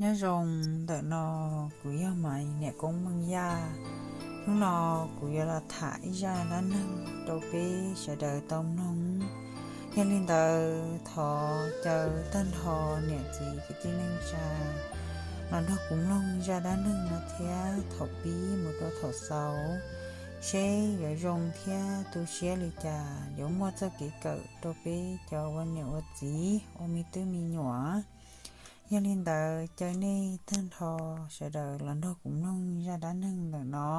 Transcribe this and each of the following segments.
Nyob zoo ntawm no, kuv yog Maiv niam Koob Meej Yaj. Hnub no kuv yuav los tham ib zaj dab neeg rau peb sawv daws tau mloog. Yog li ntawd thov caw tag nrho niam txiv kwv tij neej tsa los nrog kuv mloog zaj dab neeg no thiab thaum pib mus rau thaum xaus, seb yuav zoo thiab tu siab li cas, yuav muaj txoj kev kawm rau peb cov ua niam ua txiv ua me tub me nyuam. Yog li ntawd caw nej tag nrho sawv daws los nrog kuv mloog zaj dab neeg ntawm no.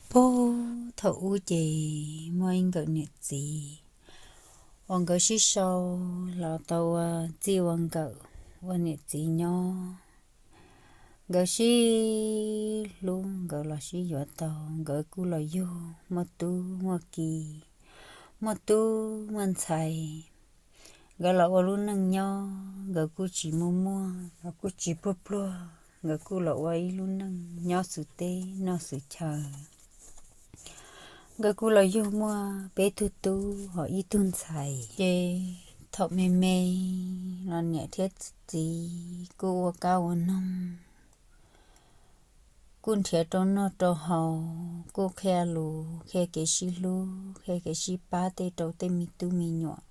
Puag thaum ub ces muaj ib nkawm niam txiv uas nkawd sib sau los tau ua txij ua nkawm ua niam txiv nyob. Nkawd sib hlub, nkawd los sib yuav tau, nkawd kuj los yug muaj tub muaj ki, muaj tub muaj ntxhais. Nkawd los ua lub neej nyob, nkawd kuj tsis muaj muaj los kuj tsis pluag pluag, nkawd kuj los ua ib lub neej nyob xws teb noj xws chaw. Nkawd kuj los yug muaj peb tug tub hos ib tug ntxhais. Ces thaum me me los niam thiab txiv kuj ua kab ua noog, kuj nrhiav rau noj rau haus, kuj qhia lus, qhia kev sib hlub, qhia kev sib pab tej rau tej me tub me nyuam.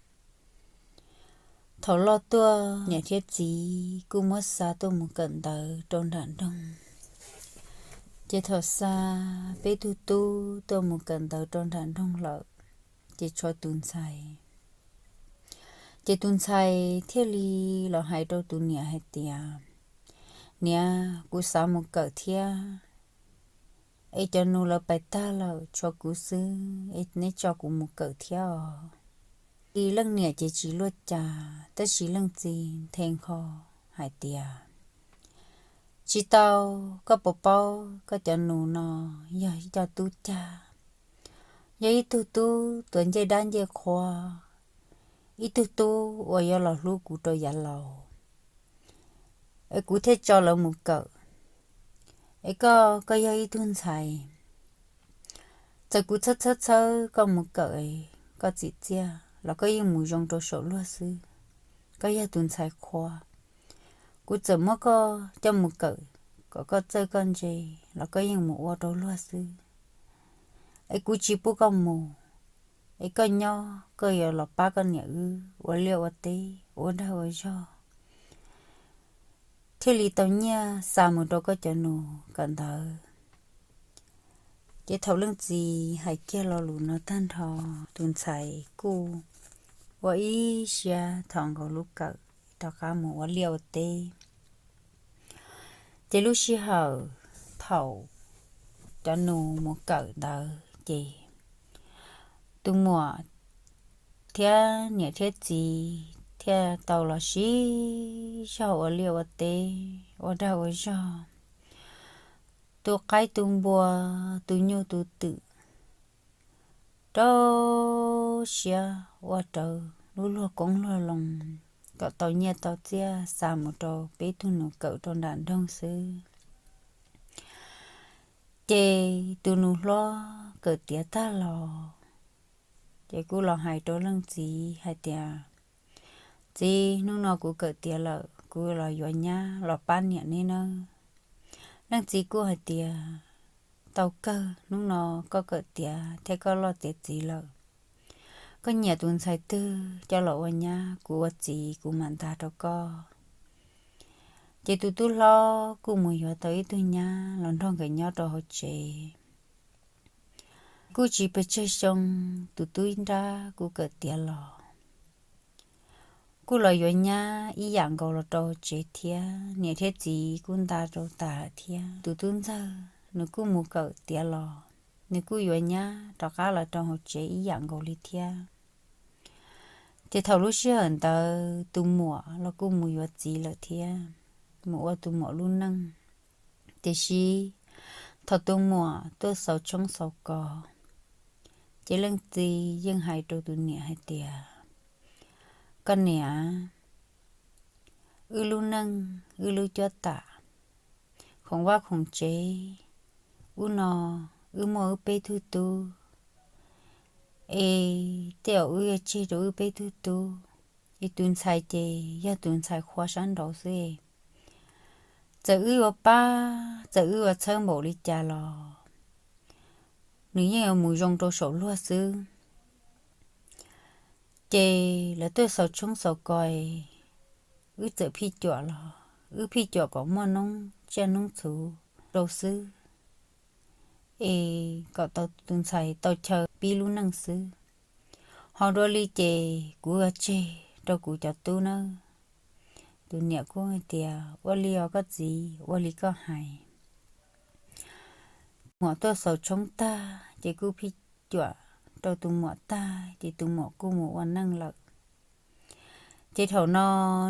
Thaum loj tuaj niam thiab txiv kuj muab xa tuaj mus kawm ntawv rau nram nroog. Ces thaum xa peb tug tub tuaj mus kawm ntawv rau nram nroog lawm, ces tshuav tus ntxhais. Ces tus ntxhais thiaj li los hais rau tus niam hais tias, Niam, kuv xav mus kawm thiab, es cov nus lawv pais tag lawm tshuav kuv xwb, es neb tso kuv mus kawm thiab os. Leej niam ces tsis luaj cas, tab sis leej txiv nthe nqho hais tias, Tsis tau, koj puas paub koj cov nus no yog ib co tub cag, yog ib tug tub tuav ncej dab ncej qhua, ib tug tub uas yuav los hlub kuv rau yav laus, es kuv thiaj tso lawv mus kawm. Es koj, koj yog ib tug ntxhais, txawm kuv txhawb txhawb txhawb koj mus kawm, koj txim txiaj los koj yeej mus zoo rau saum luag xwb. Koj yog tus ntxhais qhua, kuv txawm muab koj coj mus kawm kom koj txawj koj ntse los koj yeej mus ua rau luag xwb. Es kuv tsis pub koj mus, es koj nyob koj yuav los pab koj niam wb ua liaj ua teb ua dag ua zog, thiaj li tau nyiaj xa mus rau koj cov nus kawm ntawv. Ces thaum leej txiv hais kiag lo lus no tag nrho, tus ntxhais kuj ua ib siab thov nkaus lub kawm rov qab mus ua liaj ua teb. Ces lub sij hawm thaum cov nus mus kawm ntawd ces tus muam thiab niam thiab txiv thiaj tau los sib zog ua liaj ua teb ua dag ua zog, tu qaib tu npua, tu nyuj tu twm, rau siab ua rawv lub luag qoob luag loo kom tau nyiaj tau txiaj xa mus rau peb tug nus kawm rau nram nroog xwb. Ces tus nus hlob kawm tiav tag los, ces kuj los hais rau leej txiv hais tias, Txiv, hnub no kuv kawm tiav lawm, kuv los yuav nyab los pab niam neb nawb. Leej txiv kuj hais tias, Tau kawg, hnub no koj kawm tiav thiab koj loj tiav txiv lawm, koj nyiam tus ntxhais twg coj los ua nyab, kuv ua txiv kuv mam nta rau koj. Ces tus tub hlob kuj mus yuav tau ib tug nyab los nrog nkawd nyob rau hauv tsev. Kuj tsis pes tsawg xyoo, tus tub nrab kuj kawm tiav los, kuj los yuav nyab ib yam nkaus los rau hauv tsev thiab, niam thiab txiv kuj nta rau tas thiab. Tus tub ntxawg nws kuj mus kawm tiav los, nws kuj yuav nyab rov qab los rau hauv tsev ib yam nkaus li thiab. Ces thaum lub sij hawm ntawd tus muam los kuj mus yuav txiv lawm thiab, mus ua tus muam lub neej. Tiam sis thaum tus muam tuaj xaus tshoob xaus kos, ces leej txiv yeej hais rau tus niam hais tias, Koj niam, wb lub neej wb lub cuab tam, khoom vaj khoom tsev, ub no wb muaj wb peb tug tub, es tej zaum wb yuav tseg rau wb peb tug tub, es tus ntxhais ces yog tus ntxhais qhua sab nraud xwb. Txawm wb yuav pab, txawm wb yuav txhawb npaum li cas los nws yeej yuav mus zoo rau saum luag xwb. Ces lawv tuaj xaus tshoob xaus kos, wb txawm phij cuam los wb phij cuam kom muaj noob tsiaj noob txhuv rau xwb, es kom tau tus ntxhais tau chaw pib lub neej xwb. Ho dua li ces kuv yuav tseg rau kuv cov tub nawb. Tus niam kuj hais tias, Ua li os koj txiv, ua li koj hais. Muam tuaj xaus tshoob tag ces kuj phij cuam rau tus muam tag ces tus muam kuj mus ua neej lawm. Ces thaum no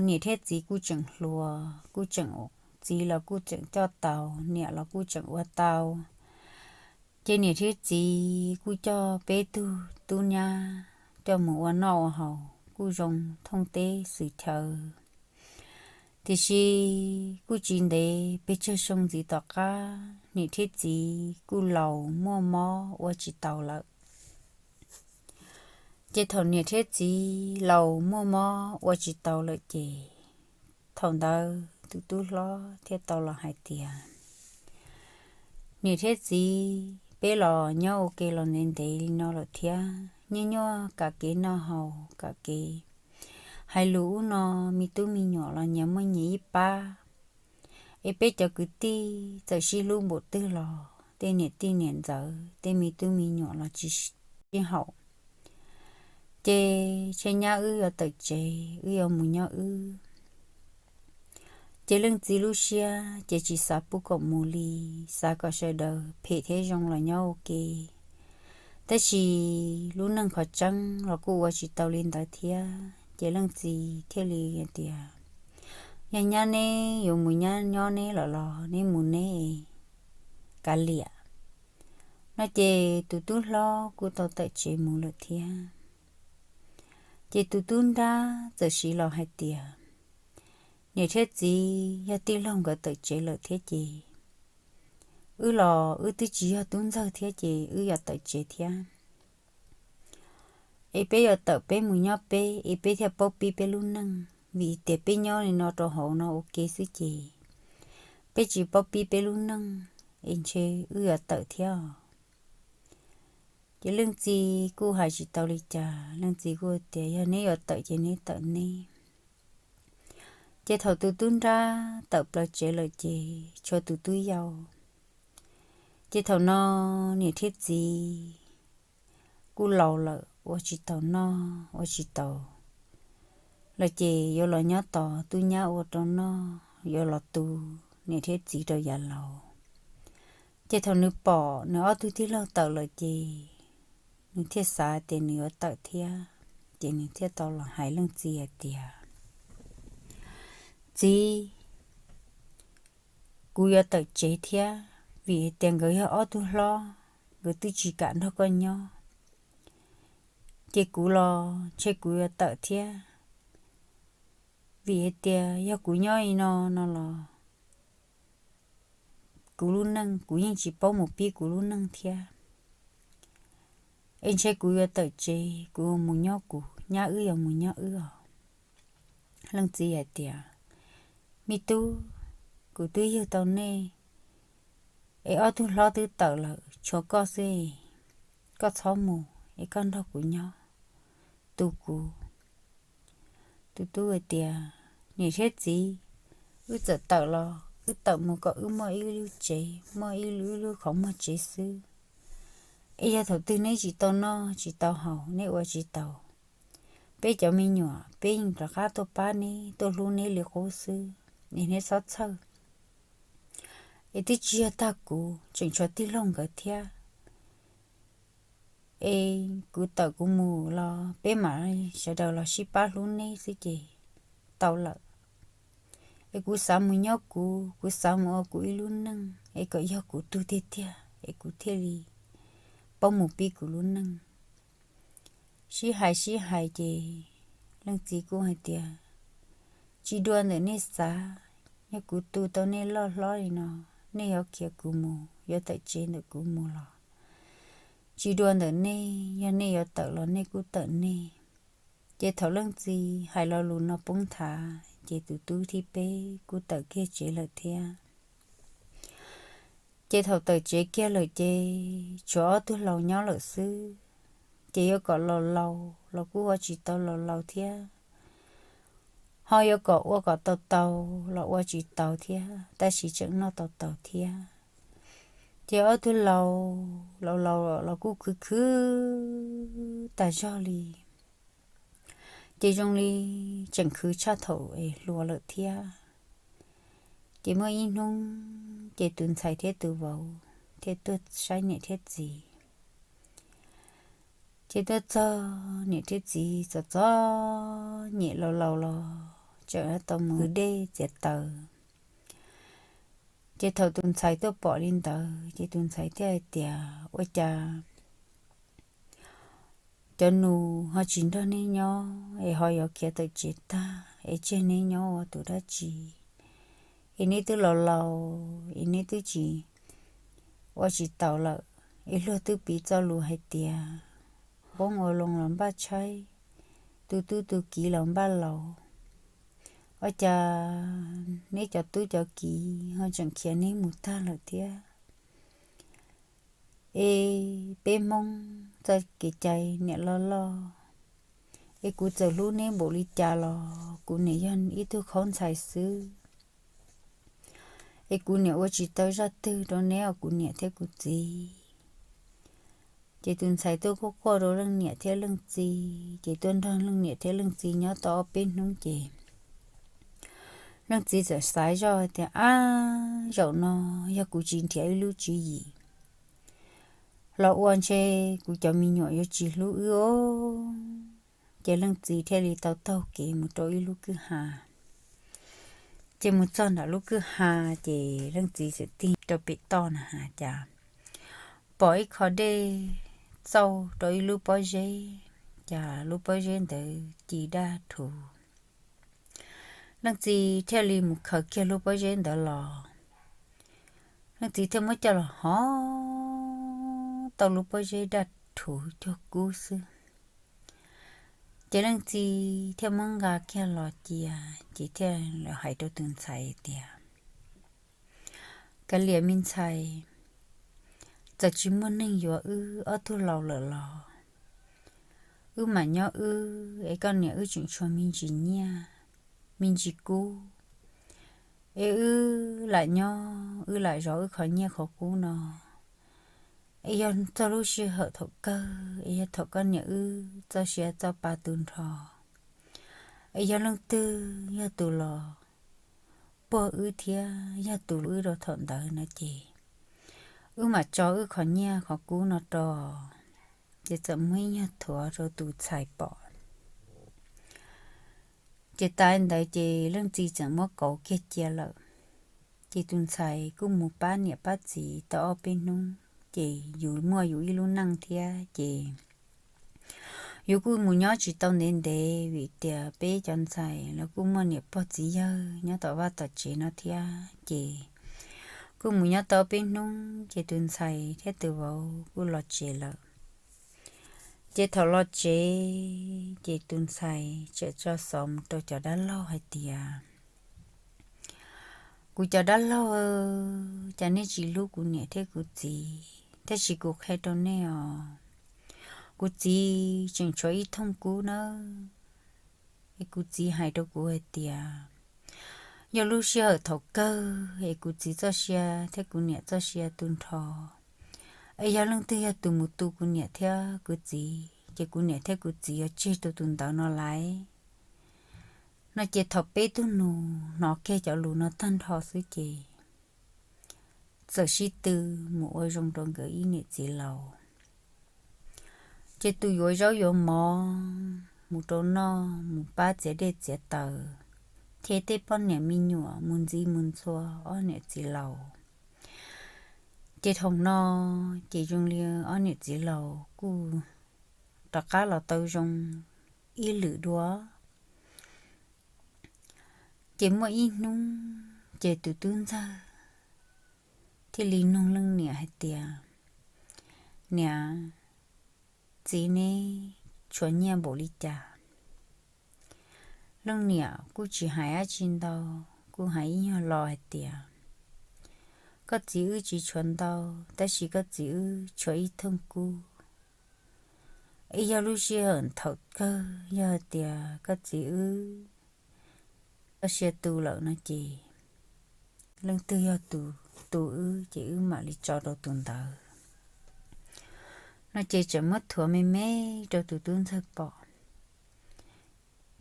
niam thiab txiv kuj tseem hluas, kuj tseem, txiv los kuj tseem coj tau, niam los kuj tseem ua tau. Ces niam thiab txiv kuj coj peb tug tub nyab coj mus ua noj ua haus kuj zoo thooj teb xwm chaw. Tiam sis kuj tsis ntev, pes tsawg xyoo ntxiv tom qab niam thiab txiv kuj laus muaj mob ua tsis taus lawm. Ces thaum niam thiab txiv laus muaj mob ua tsis taus lawm ces thaum ntawd tus tub hlob thiaj tau los hais tias, Niam thiab txiv, peb los nyob ua ke los ntev ntev li no lawm thiab, nyuaj nyuaj kam kev noj haus, kam kev hais lus ub no, me tub me nyuam los nyias muaj nyias ib pab. Es peb cov kwv tij txawm sib hlub npaum twg los tej niam tij niam ntxawm tej me tub me nyuam los tsis sib haum. Ces tshe nyab wb yuav tawm tsev, wb yuav mus nyob wb. Ces leej txiv lub siab ces tsis xav pub kom mus li, xav kom sawv daws phem thiab zoo los nyob ua ke. Tab sis lub neej qhov tseeb los kuj ua tsis tau li ntawd thiab, ces leej txiv thiaj li tias, Yog nyab neb yuav mus nyob neb lawm los neb mus neb, kav liam. No ces tus tub hlob kuj tau tawm tsev mus lawm thiab. Ces tus tub nrab txawm siv los hais tias, Niam thiab txiv, yog tij laug nkawd tawm tsev lawm thiab ces wb los wb twb tsis yog tub ntxawg thiab ces wb yuav tawm tsev thiab. Es peb yuav tawm peb mus nyob peb es peb thiaj paub pib peb lub neej, vim tias peb nyob li no rau hauv no ua ke xwb ces peb tsis paub pib peb lub neej, es ntshe wb yuav tawm thiab. Ces leej txiv kuj hais tsis tau li cas, leej txiv kuj tias, Yog neb yuav tawm ces neb tawm neb. Ces thaum tus tub nrab tawm plaws tsev lawm ces tshuav tus tub yau. Ces thaum no niam thiab txiv kuj laus lawm ua tsis taus noj ua tsis taus lawm ces yuav los nyob tos tub nyab ua rau noj, yuav los tu niam thiab txiv rau yav laus. Ces thaum nws pom nws ob tug tij laug tawm lawm ces nws thiaj xav tias nws yuav tawm thiab, ces nws thiaj tau los hais leej txiv hais tias, Txiv, kuv yuav tawm tsev thiab, vim hais tias nkawd yog ob tug hlob, nkawd twb tsis kam nrog koj nyob. Ces kuv los ntshe kuv yuav tawm thiab, vim hais tias yog kuv nyob li no no los kuv lub neej kuv yeej tsis paub mus pib kuv lub neej thiab. Es ntshe kuv yuav tawm tsev, kuv yuav mus nyob kuv, nyab wb yuav mus nyob wb os. Leej txiv hais tias, Me tub, kuv twb yug tau nej, es ob tug hlob twb tawm lawm, tshuav koj xwb, koj txhob mus es koj nrog kuv nyob, tu kuv. Tus tub hais tias, Niam thiab txiv, wb txawm tawm los wb tawm mus kom wb muaj ib lub tsev, muaj ib lub, ib lub qhov muag tsev xwb. Es yog thaum twg neb tsis tau noj tsis tau haus, neb ua tsis taus, peb cov me nyuam peb yeej rov qab tuaj pab neb, tuaj hlub neb li qub xwb, es neb txhob txhawj. Es twb tsis yog tag kuv, tseem tshuav tij laug nkawd thiab. Es kuv tawm kuv mus los peb mam sawv daws los sib pab hlub neb xwb ces tau lawm. Es kuv xav mus nyob kuv, kuv xav mus ua kuv ib lub neej, es kom yog kuv tug tiag tiag es kuv thiaj li paub mus pib kuv lub neej. Sib hais sib hais ces leej txiv kuj hais tias, Tsis dua ntawm nej xav, yog kuv tu tau nej loj hlob li no, nej yuav khiav kuv mus, yuav tawm tsev ntawm kuv mus los tsis dua ntawm nej, yog nej yuav tawm los nej kuj tawm nej. Ces thaum leej txiv hais lo lus no poob nthav ces tus tub thib peb kuj tawm kiag tsev lawm thiab. Ces thaum tawm tsev kiag lawm ces tshuav ob tug laus nyob lawm xwb, ces yuav kom laus laus los kuj ua tsis tau laus laus thiab, ho yuav kom ua kom tau tau los ua tsis tau thiab, tab sis tseem noj tau tau thiab. Ces ob tug laus laus laus los kuj khwv khwv tag zog li, ces zoo li tseem khwv tshaj thaum es hluas lawm thiab. Ces muaj ib hnub ces tus ntxhais thiab tus vauv thiaj tuaj saib niam thiab txiv. Ces tuaj txog niam thiab txiv txom txom nyem laus laus los tseem tau mus dej txiav taws. Ces thaum tus ntxhais tuaj pom li ntawd ces tus ntxhais thiaj hais tias, Ua cas cov nus ho tsis nrog neb nyob es ho yuav khiav tawm tsev tag es tseg neb nyob ua tus dab tsi? Es neb twb laus laus es neb twb tsis ua tsis taus lawm, es luag twb piv txoj lus hais tias poob ua loo los npaj tshaib, tus tub tus kiv los npaj laus. Ua cas neb cov tub cov kiv ho tseem khiav neb mus tag lawm thiab? Es peb Hmoob txoj kev cai niam loj loj, es kuv txawm hlub neb npaum li cas los kuv niam yog ib tug khaub ntxhais xwb, es kuv niam ua tsis tau zaj twg rau neb os kuv niam thiab kuv txiv. Ces tus ntxhais tuaj quaj quaj rau leej niam thiab leej txiv, ces tuaj nrog leej niam thiab leej txiv nyob tau ob peb hnub ces leej txiv txawm xav zoj tias, Ab, zaum no yog kuv tsis nrhiav ib lub tswv yim los ua ntshe kuv cov me nyuam yuav tsis hlub wb os. Ces leej txiv thiaj li tau taug kev mus rau ib lub kwj ha. Ces mus txog nram lub kwj ha, ces leej txiv txawm tig rau pem toj na has cas pom ib qho dej txauj rau ib lub pob zeb, cas lub pob zeb ntawd ci daj rhuv. Leej txiv thiaj li mus khaws kiag lub pob zeb ntawd los. Leej txiv thiaj muab coj los hov tau lub pob zeb daj rhuv cuag kub xwb. Ces leej txiv thiaj muab nqa kiag los cia, ces thiaj li hais rau tus ntxhais tias, Kav liam me ntxhais, txawm tsis muaj neeg yuav wb ob tug laus lawm los wb mam nyob wb, es koj niam wb tseem tshuav me ntsis nyiaj me ntsis kub, es wb lam nyob wb lam zov wb qhov nyiaj qhov kub no. Es yog txog lub sij hawm thaum kawg, es yog thaum koj niam wb txoj sia txoj pa tu nrho, es yog leej twg yog tus los puag wb thiab yog tus wb rau thaum ntawd no ces wb mam tso wb qhov nyiaj qhov kub no rau. Ces txawm muaj ib nyuag thuav rau tus ntxhais pom. Ces tas ntawd ces leej txiv txawm muab kauv kiag cia lawm. Ces tus ntxhais kuj mus pab niam pab txiv tau ob peb hnub, ces yus muaj yus ib lub neej thiab ces yus kuj mus nyob tsis tau ntev ntev, vim tias peb cov ntxhais los kuj muaj niam pog txiv yawg nyob tom vaj tom tsev no thiab, ces kuj mus nyob tau peb hnub ces tus ntxhais thiab tus vauv kuj los tsev lawm. Ces thaum los tsev ces tus ntxhais txawm tso xov mus rau cov dab laug hais tias, Kuv cov dab laug, cas nej tsis hlub kuv niam thiab kuv txiv? Tab sis kuv qhia rau nej os, kuv txiv tseem tshuav ib thooj kub nawb. Es kuv txiv hais rau kuv hais tias, yog lub sij hawm thaum kawg es kuv txiv txoj sia thiab kuv niam txoj sia tu nrho, es yog leej twg yog tus mus tu kuv niam thiab kuv txiv, ces kuv niam thiab kuv txiv yuav tseg rau tus ntawd no laiv. No ces thaum peb tug nus hnov kiag cov lus no tag nrho xwb ces txawm sib tw mus ua zoo rau nkawd ib niam txiv laus. Ces tus yuav zaub yuav mov mus rau noj, mus pab txiav dej txiav taws, thiab tej poj niam me nyuam mus ntxiv mus ntxhua ob niam txiv laus. Ces thaum no ces zoo li ob niam txiv laus kuj rov qab los tau zoo ib lwm dua. Ces muaj ib hnub ces tus tub ntxawg thiaj li nug leej niam hais tias, Niam, txiv, neb tshuav nyiaj npaum li cas? Leej niam kuj tsis hais dab tsi ntau, kuj hais ib nyuag lo hais tias, koj txiv wb tsis tshuav ntau, tab sis koj txiv wb tshuav ib thooj kub. Es yog lub sij hawm thaum kawg yog hais tias koj txiv wb txoj sia tu lawm no ces leej twg yog tus tu wb ces wb mam li tso rau tus ntawd. No ces tseem muab thuav me me rau tus tub ntxawg pom.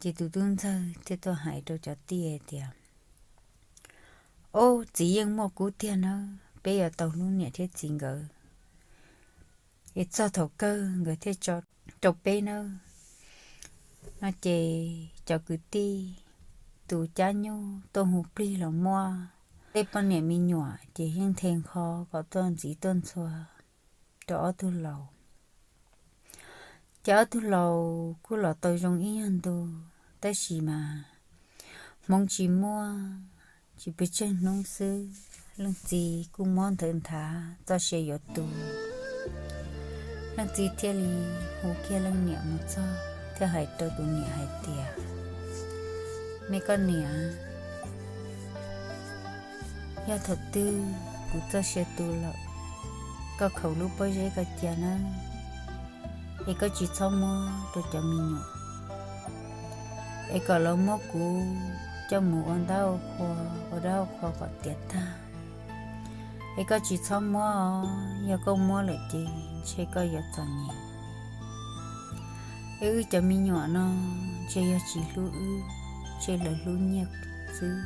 Ces tus tub ntxawg thiaj tuaj hais rau cov tij hais tias, ob, txiv yeej muaj kub tiag nawb, peb yuav tau hlub niam thiab txiv nkawd, es txog thaum kawg nkawd thiaj tso rau peb nawb. No ces cov kwv tij tus cab nyuj tuaj hu plig los muab tej poj niam me nyuam ces yeej nthe nqho kom tuaj ntxiv tuaj ntxhua rau ob tug laus. Ces ob tug laus kuj los tau zoo ib nyuag ntu, tab sis mas hmoov tsis muaj, tsis pes tsawg hnub xwb, leej txiv kuj mob nthawv nthav txoj sia yuav tu. Leej txiv thiaj li hu kiag leej niam mus txog thiaj hais rau tus niam hais tias, me koj niam, yog thaum twg kuv txoj sia tu lawm, koj khaus lub pob zeb ko cia nawb, es koj tsis txhob muab rau cov me nyuam, es kom lawv muab kuv coj mus ua ntab ua qhua, ua dab ua qhua kom tiav tag. Es koj tsis txhob muab os, yog koj muab lawm ces ntshe koj yuav txom nyem. Es wb cov me nyuam no ntshe yog tsis hlub wb, ntshe lawv hlub nyiaj xwb.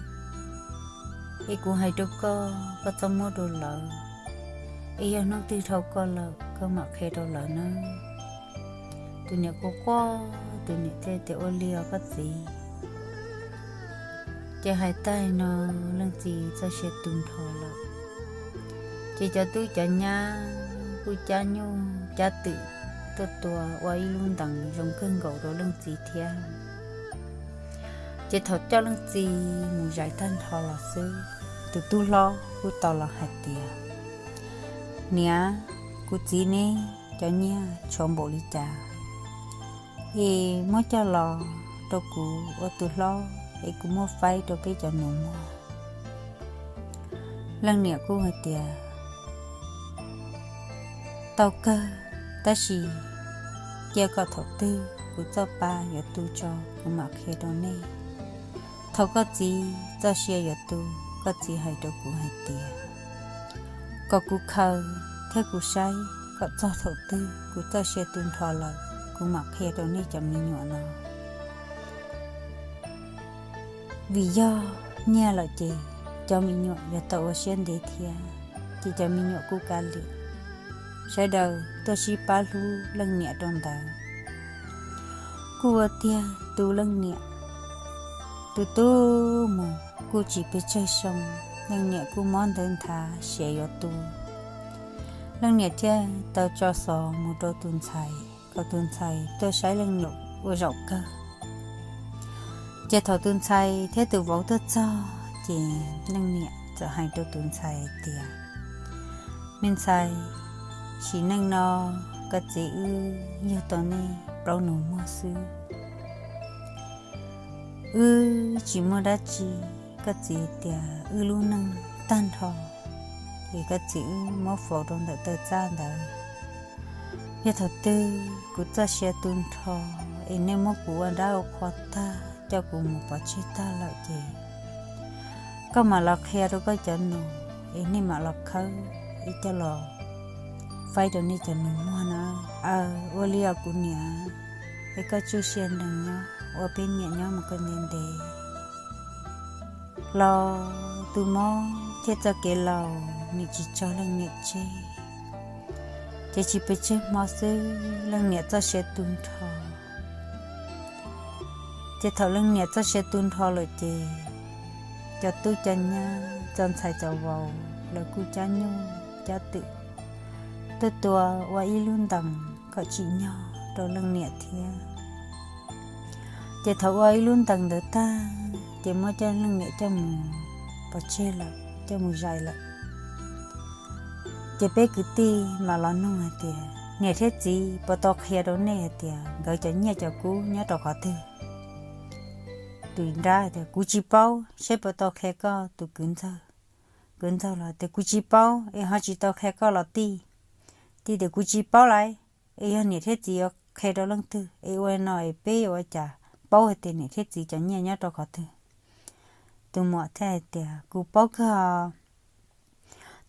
Es kuv hais rau koj, koj txhob muab rau lawv. Es yog hnub twg dhau koj lawm, koj mam qhia rau lawv nawb. Tus niam quaj quaj, tus niam thiaj tias, ua li os koj txiv. Ces hais tag no, leej txiv txoj sia tu nrho lawm. Ces cov tub cov nyab kuj cab nyuj cab twm tuaj tua ua ib lub ntees zoo kawg nkaus rau leej txiv thiab. Ces thaum coj leej txiv mus zais tag nrho los xwb, tus tub hlob kuj tau los hais tias, niam, kuv txiv neb cov nyiaj tshuav npaum li cas, es muab coj los rau kuv ua tus hlob es kuv muab faib rau peb cov nus muag. Leej niam kuj hais tias, tau kawg, tab sis cia kom thaum twg kuv txoj pa yuav tu tso kuv mam qhia rau nej. Thaum koj txiv txoj sia yuav tu, koj txiv hais rau kuv hais tias kom kuv khaws thiab kuv saib kom txog thaum twg kuv txoj sia tu nrho lawm kuv mam qhia rau nej cov me nyuam no. Vim yog nyiaj lawm ces cov me nyuam yuav tau ua siab ntev thiab, ces cov me nyuam kuj kav liam, sawv daws tuaj sib pab hlub leej niam rau ntawd. Kuj ua tiag tu leej niam, tu tu mus kuj tsis pes tsawg xyoo, leej niam kuj mob ntawv nthav siav yuav tu. Leej niam thiaj tau tso xov mus rau tus ntxhais kom tus ntxhais tuaj saib leej niam ua zaum kawg. Ces thaum tus ntxhais thiab tus vauv tuaj txog ces leej niam txawm hais rau tus ntxhais hais tias, me ntxhais, sim neej no koj txiv wb yug tau nej plaub nus muag xwb. Wb tsis muaj dab tsi, koj txiv tias wb lub neej tag nrho, es koj txiv wb muab faus rau ntawm taw txaj ntawd. Yog thaum twg kuv txoj sia tu nrho es nej muab kuv ua dab ua qhua tag coj kuv mus pov tseg tag lawm ces koj mam los qhia rau koj cov nus es nej mam los khawb es coj los faib rau nej cov nus muag na. Aw, ua li os kuv niam, es koj tsuj sia nees nyob ua peb niam nyob mus kom ntev ntev. Los tus mob thiab txoj kev laus nim tsis tso leej niam tseg, ces tsis pes tsawg hmo xwb leej niam txoj sia tu nrho. Ces thaum leej niam txoj sia tu nrho lawm ces cov tub cov nyab, cov ntxhais cov vauv lawv kuj cab nyuj cab twm tuaj tua ua ib lub ntees kom tsim nyog rau leej niam thiab. Ces thaum ua ib lub ntees ntawd tag, ces muab coj leej niam coj mus pov tseg lawm, coj mus zais lawm. Ces peb kwv tij mam los nug hais tias, niam thiab txiv puas tau qhia rau nej hais tias nkawd cov nyiaj cov kub nyob rau qhov twg? tus nrab tias, Kuv tsis paub, saib puas tau qhia koj tus kwv ntxawg. Kwv ntxawg los tias, Kuv tsis paub es ho tsis tau qhia koj los tij. Tij tias, Kuv tsis paub lawm, es yog niam thiab txiv yuav qhia rau leej twg es ua no es peb yuav ua cas paub hais tias niam thiab txiv cov nyiaj nyob rau qhov twg? Tus muam thiaj hais tias, Kuv paub kawg,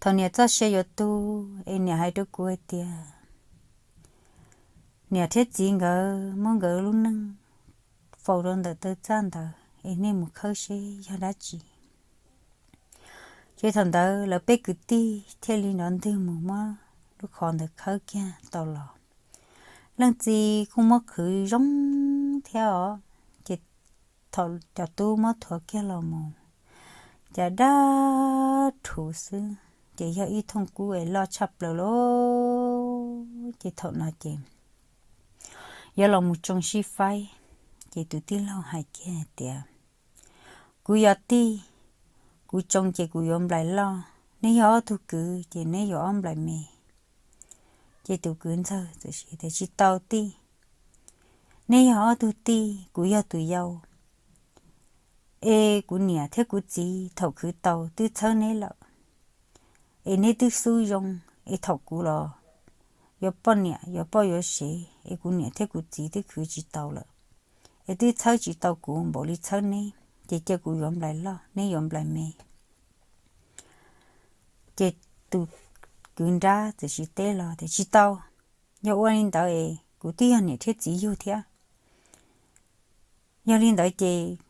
thaum niam txoj sia yuav tu es niam hais rau kuv hais tias niam thiab txiv nkawd muab nkawd lub neej faus rau ntawm taw txaj ntawd es nej mus khawb seb yog dab tsi. Ces thaum ntawd lawv peb kwv tij thiaj li nrov ntwg mus muab lub qhov ntawd khawb kiag tau los. Leej txiv kuj muab qhwv zoo thiab os. Ces thaum cov tub muab thuav kiag los mus, cas dab rhuv xwb, ces yog ib thooj kub es loj tshaj plaws lauj. Ces thaum no ces yuav los mus tsoo sib faib, ces tus tij laug hais kiag tias, Kuv yog tij, kuv tsoo ces kuv yuav nplais loj, neb yog ob tug kwv ces neb yuav ob nplais me. Ces tus kwv ntxawg txawm tias, Tsis tau tij, neb yog ob tug tij, kuv yog tus yau. Es kuv niam thiab kuv txiv thaum khwv tau twb txhawb neb lawm, es neb twb xub zoo, es thaum kuv los yuav poj niam yuav poj yuav sev es kuv niam thiab kuv txiv twb khwv tsis tau lawm, es twb txhawb tsis tau kuv npaum li txhawb neb, ces cia kuv yuav nplais loj, neb yuav nplais me. Ces tus kwv nrab txawm siv teb los tias, Tsis tau, yog ua li ntawd es kuv twb yog niam thiab txiv yug thiab. Yog li ntawd ces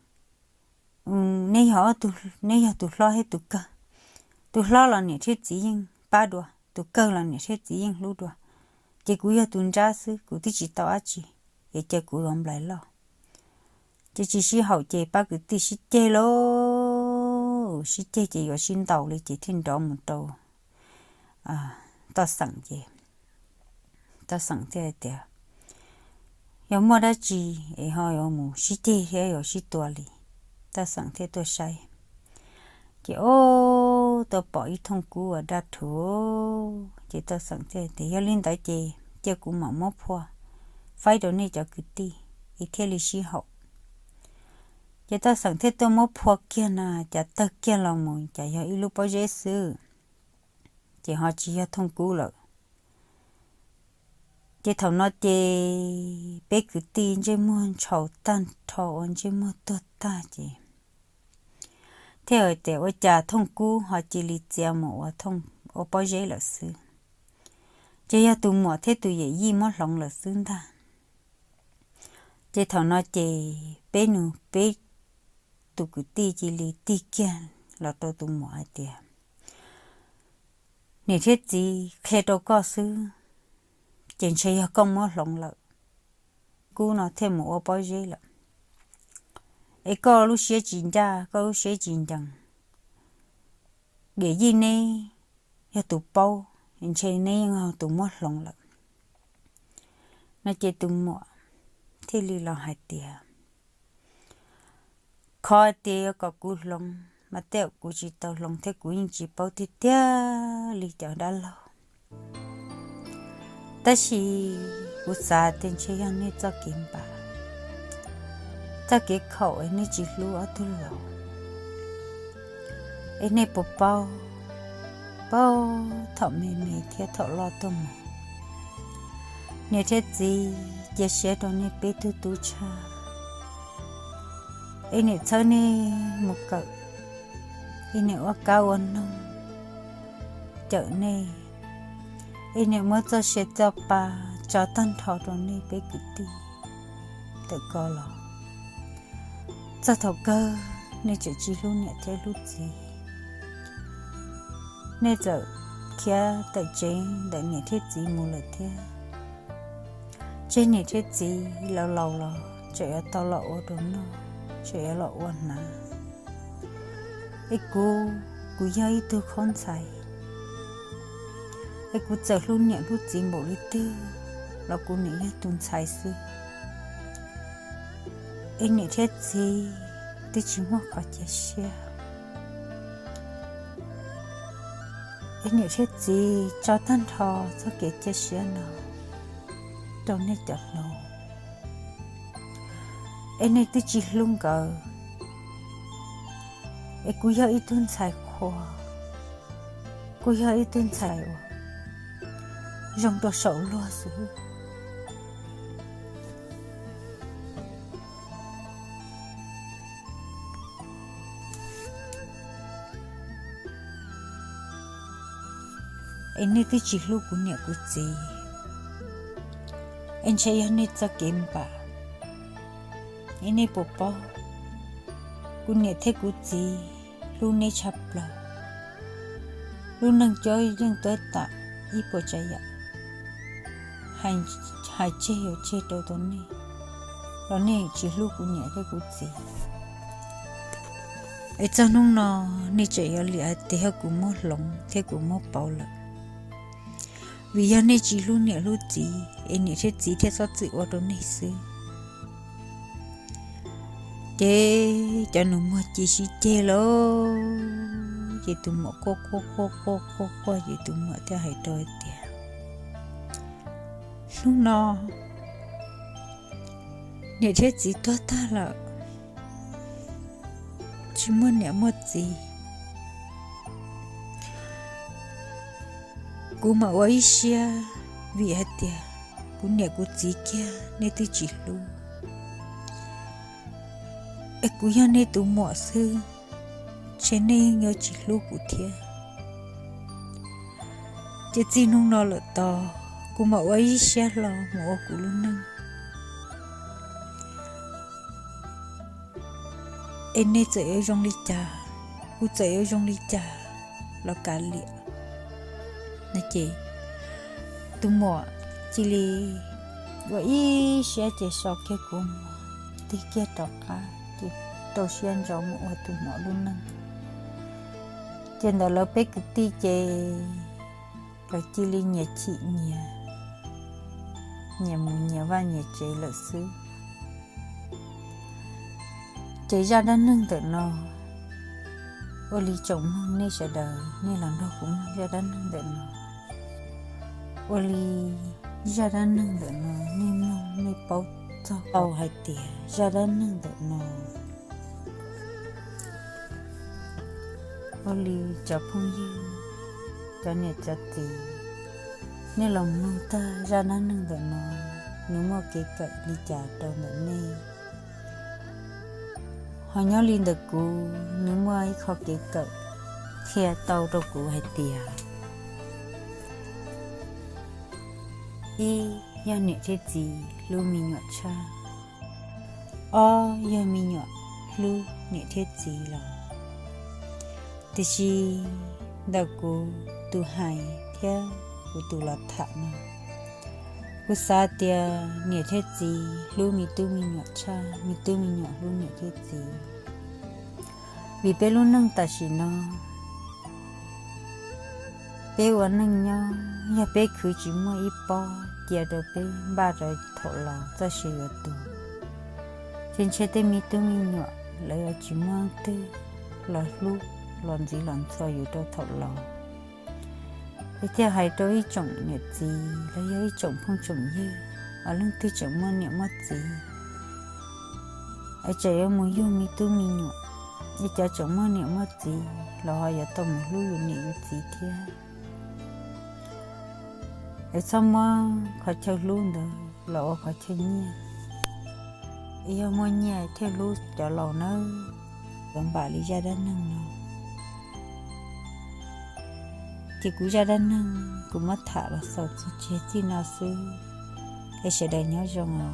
neb yog, neb yog tus hlob thiab tus kawg. Tus hlob los niam thiab txiv yeej pab dua, tus kawg los niam thiab txiv yeej hlub dua. Ces kuv yog tus nrab xwb, kuv twb tsis tau dab tsi, es cia kuv yuav nplais loj. Ces tsis sib haum ces pab kwv tij sib ceg lauj, sib ceg ces yuav sib ntaus li ces thiaj nrov mus rau Toj Xeem ces Toj Xeem thiaj tias, Yog muaj dab tsi es ho yuav mus sib ceg thiab yuav sib tua li? Toj Xeem thiaj tuaj saib, ces ob tuaj pom ib thooj kub uas daj rhuv. Ces Toj Xeem thiaj tias, Yog li ntawd ces cia kuv mam muab phua faib rau nej cov kwv tij es thiaj li sib haum. Ces Toj Xeem thiaj tuaj muab phua kiag na, cas tawg kiag los mus cas yog ib lub pob zeb xwb, ces ho tsis yog thooj kub lawm. Ces thaum no ces peb kwv tij ntsej muag ntshau tag nrho ua ntsej muag tuag tag ces thiaj hais tias, Ua cas thooj kub ho cia li txia mus ua pob zeb lawm xwb? Ces yog tus muam thiab tus yawm yij muab hloov lawm xwb ntag. Ces thaum no ces peb nus peb tus kwv tij cia li tig kiag los rau tus muam hais tias, Niam thiab txiv qhia rau koj xwb, ces ntshe yog koj muab hloov lawm, kub no thiaj mus ua pob zeb lawm. Es koj lub siab tsis ncaj, koj lub siab tsis ncees, yawm yij neb yog tus paub, ntshe neb yog tus muab hloov lawm. No ces tus muam thiaj li los hais tias, Qhov tias yuav kom kuv hloov mas tej zaum kuv tsis tau hloov thiab kuv yeej tsis paub tiag tiag li cov dab laug. Tab sis kuv xav tias ntshe yog nej txoj kev npam, txoj kev khaum es nej tsis hlub ob tug laus. Es nej puas paub, paub thaum me me thiab thaum loj tuaj mus, niam thiab txiv cia siab rau nej peb tug tub tshaj. Es niam txhawb nej mus kawm, es niam ua kab ua noog cawm nej, es niam muab txoj sia txoj pa tso tag nrho rau nej peb kwv tij tawm ko los. Txog thaum kawg nej tseem tsis hlub niam thiab hlub txiv, nej txawm khiav tawm tsev ntawm niam thiab txiv mus lawm thiab. Tseg niam thiab txiv laus laus los tseem yuav tau los ua rau noj, tseem yuav los ua hnav. Es kuv, kuv yog ib tug khaub ntxhais, es kuv txawm hlub niam hlub txiv npaum li twg los kuv niam yog tus ntxhais xwb. Es niam thiab txiv twb tsis muaj qhov cia siab. Es niam thiab txiv tso tag nrho txoj kev cia siab no rau nej cov hluas. Es nej twb tsis hlub nkawd, Es kuv yog ib tug ntxhais qhua, kuv yog ib tug ntxhais uas zoo rau saum luag xwb. Es nej twb tsis hlub kuv niam kuv txiv, es ntshe yog nej txoj kev npam. Es nej puas paub, kuv niam thiab kuv txiv hlub nej tshaj plaws. Lub neej coob yeej tuav tam ib puas tsav yam, hais tseg yuav tseg rau tau nej, los nej tsis hlub kuv niam thiab kuv txiv. Es txog hnub no nej tseem yuav liam hais tias yog kuv muab hloov thiab kuv muab pauv lawm, vim yog nej tsis hlub niam hlub txiv es niam thiab txiv thiaj txhob txwm ua rau nej xwb. Ces cov nus muag cia li sib ceg lawm, ces tus muam quaj quaj quaj quaj quaj quaj, ces tus muam thiaj hais rau hais tias, hnub no niam thiab txiv tuag tag lawm, tsis muaj niam muaj txiv, kuv mam ua ib siab, vim hais tias kuv niam kuv txiv kiag nej twb tsis hlub, es kuv yog nej tus muam xwb, ntshe nej yeej yuav tsis hlub kuv thiab. Ces txij hnub no lawm tod, kuv mam ua ib siab hlo mus ua kuv lub neej. Es nej txawm yuav zoo li cas, kuv txawm yuav zoo li cas los kav liam. No ces tus muam cia li ua ib siab ces so kiag kuv mus, tig kiag rov qab ces rau siab ntso mus ua tus muam lub neej. Ces ntawm lawv peb kwv tij ces lawv cia li nyias chim nyias, nyias mus nyias vaj nyias tsev lawm xwb. Ces zaj dab neeg ntawm no, ua li tsoom mloog nej sawv daws nej los nrog kuv mloog zaj dab neeg ntawm no, ua li zaj dab neeg ntawm no nej mloog nej paub txog tau hais tias zaj dab neeg ntawm no, ua li cov phooj ywg, cov niam cov txiv, nej los mloog tag zaj dab neeg ntawm no, nws muaj kev kawm li cas rau ntawm nej? Ho nyob li ntawm kuv, nws muaj ib qho kev kawm qhia tau rau kuv hais tias, ib, yog niam thiab txiv hlub me nyuam tshaj. Ob, yog me nyuam hlub niam thiab txiv los. Tiam sis ntawm kuv tus hais thiab kuv tus los tham no, kuv xav tias niam thiab txiv hlub me tub me nyuam tshaj me tub me nyuam hlub niam thiab txiv. Vim peb lub neej tam sim no, peb ua neej nyob, yog peb khwv tsis muaj ib pob cia rau peb npaj rau thaum laus txoj sia yuav tuag, ces ntshe tej me tub me nyuam lawv yuav tsis muaj leej twg los hlub los ntxiv los ntxhua yus rau thaum laus. Es thiaj hais rau ib tsoom niam txiv los yog ib tsoom phooj tsoom ywg, uas leej twg tseem muaj niam muaj txiv, es tseem yuav mus yug me tub me nyuam, es cov tseem muaj niam muaj txiv los ho yuav tau mus hlub yus niam yus txiv thiab. Es txhob muab qhov chaw hlub ntawd los ua qhov chaw nyiaj. Es yog muaj nyiaj thiaj hlub cov laus nawb. Cov npam li zaj dab neeg no, ces kuv zaj dab neeg kuv muab tham los xaus txog txij no xwb. Es sawv daws nyob zoo os.